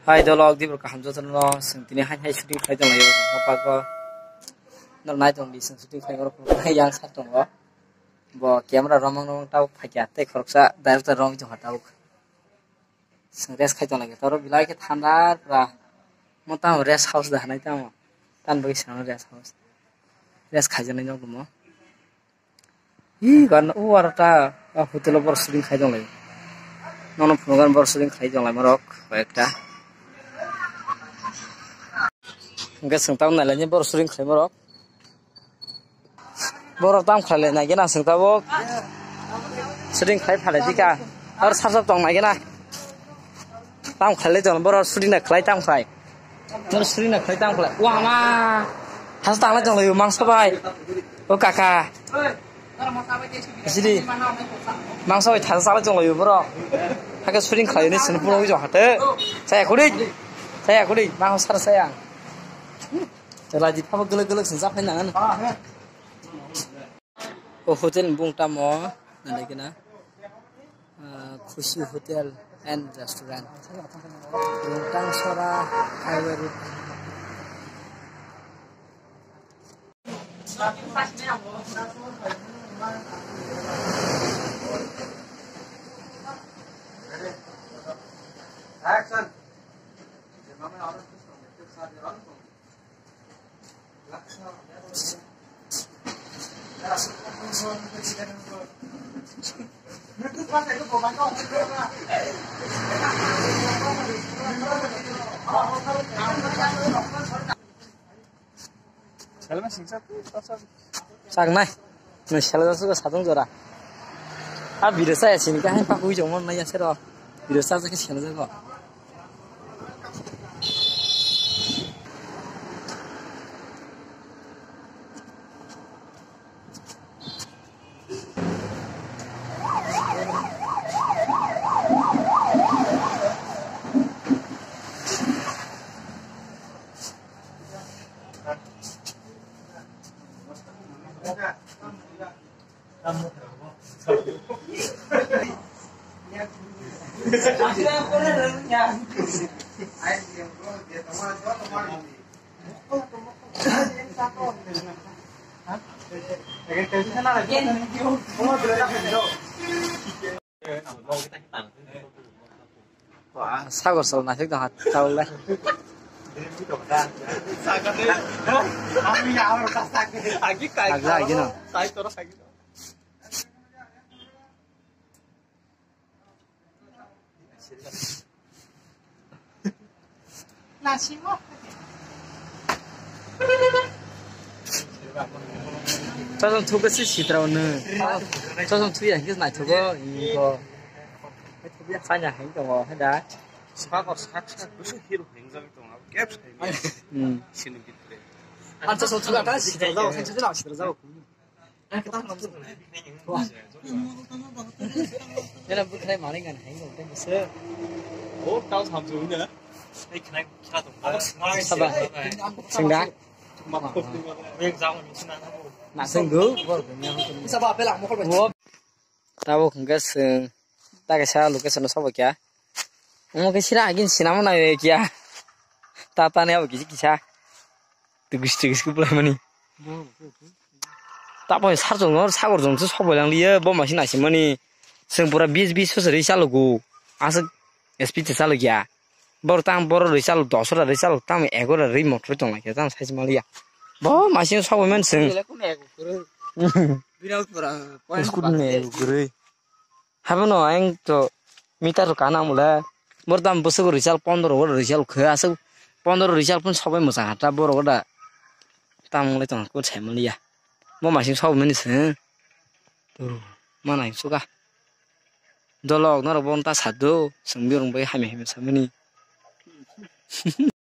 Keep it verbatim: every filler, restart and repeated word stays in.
Hai dolok, dibro kaham jotono, chwng tini hai hai shooting khlai tonglaio, o pago. Norok nai tong di, chwng shooting khlai oro yang sar tongo. Bo camera romang romang tabuk phaikya, tei khoroksa director romwi tongkha tabuk. Chwng rest khai tonglaikha, toro belai khe thanda pura. Mo tamo rest house da hinwi tamo. Tamoni bagwi swnamwi rest house. Rest khaijaknai nok dwmo. Ih, gan o aro ta, a hotel o borok shooting khai tonglai. Nono phunukgo borok shooting khai tonglai morok, koyekta. Hwnkhe chwng tamo nailaini borok shooting khai morok. Borok tam khlailai naigena chwng tabuk. Shooting khai phalai dikha. Aro sap sap tong naigena. Tam khlailai tong borok shooting na khlai tam khlai. Borok shooting na khlai tam khlai. Wah ma. Hasa tanglai tong laio mangso bai. O kaka. Sidi. Mangso bai thasa salai tong laio borok. Hake shooting khlai ni sini puro wi jong hate. Saya kudi. Saya kudi. Mangso sar saya. Raji phabo guluk guluk sing jak phai nangan. O hotel ni bung tamo, nalai kena, ah, Khushi Hotel and Restaurant. Rungtang Sora Highway Road. Action. Saknai. Nung sela jasu sadung jora. A video saya sini kahai pakui jong mon nai asero. Video sa ke sela jago. Sagor sal naithok tong ha, tawlai. Agla, agino. Chosong thuk se sitra no. Chosong thuk ya hingke naithogo, ingo. Sanya hing tongo, heda. Sakor sak sak busu hero hingjak tongo, kep sai. Hmm. Sini bitre. Ancha so thuk ata sitra jao, sitra jao, sitra jao. Ena bwkhwnai manwi gana hai nong tei bwswk. O tao samsung na. Saba. Sengga. Nasenggo. Tabuk hwnkhe chwng ta kaisa location o sobo kya. Omo khe sira agin sinamo nai kya. Ta ta ne abo kisa kisa. Tugis tugis ku pulai mani. Tapo sarjong no sagor jong se sobo lang liye bo masi nasi mani. Seng pura bis bis so seri salo go. Asuk S P te salo kya. Bor tang bor rwi salo dos ra rwi salo tang egora rwi motor tong lai kya tang sai maliya. Bo masi sobo men seng. Bira pura. School ne gurui. Habono ayang to meter rok kana mole. Bor tam bwswk result pondro result khe aswk pondro result pun sobai mwchang hata borok da. Tam wngwi tong ko sai maliya. Bo masing sobai mani se. To mana suka. Dolok norok bo ta sadu sengbi rong bai hamya hamya samani.